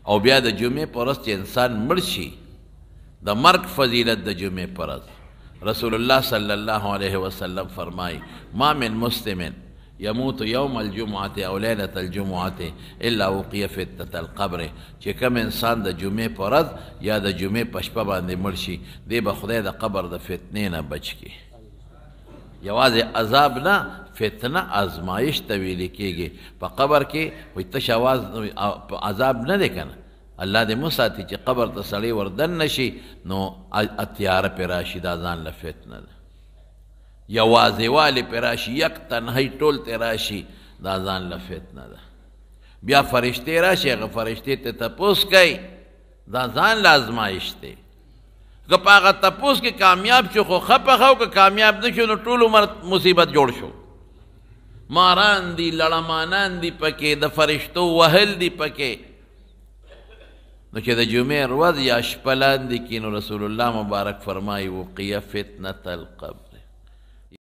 او بیا د جمعې په ورځ چې انسان مړ شي، د مرګ فضیلت د جمعې په ورځ، رسول الله صلی الله علیه وسلم فرمایي: ما من مسلم يموت يوم الجمعة او ليلة الجمعة الا وقي فتنة القبر. چې کوم انسان د جمعې په ورځ یا د جمعې په شپه باندې مړ شي، دی به خدای د قبر د فتنې نه بچ کړي. یوازې عذاب نه، فتنه ازمایش ته ویل کېږي. په قبر کې وایي تش اواز عذاب نه دی که نه، الله دې مو ساتي چې قبر ته سړی وردننه شي نو تیاره پرې راشي، دا ځان له فتنه ده. یوازې والی پرې راشي، یک تنهایی ټول ته راشي، دا ځان له فتنه ده. بیا فرشتې راشي، هغه فرشتې ته تپوس کوي، دا ځان له ازمایش دی. که په هغه تپوس کې کامیاب شو خو ښه په ښه، او که کامیاب نه شو نو ټول عمر مصیبت جوړ شو. ماران دي، لړمانان دي پکې، د فرشتو وهل دي پکې. نو چې د جمعې ورځ یا شپه لاندې کړي نو رسول الله مبارک فرمایي: وقیه فتنة القبر.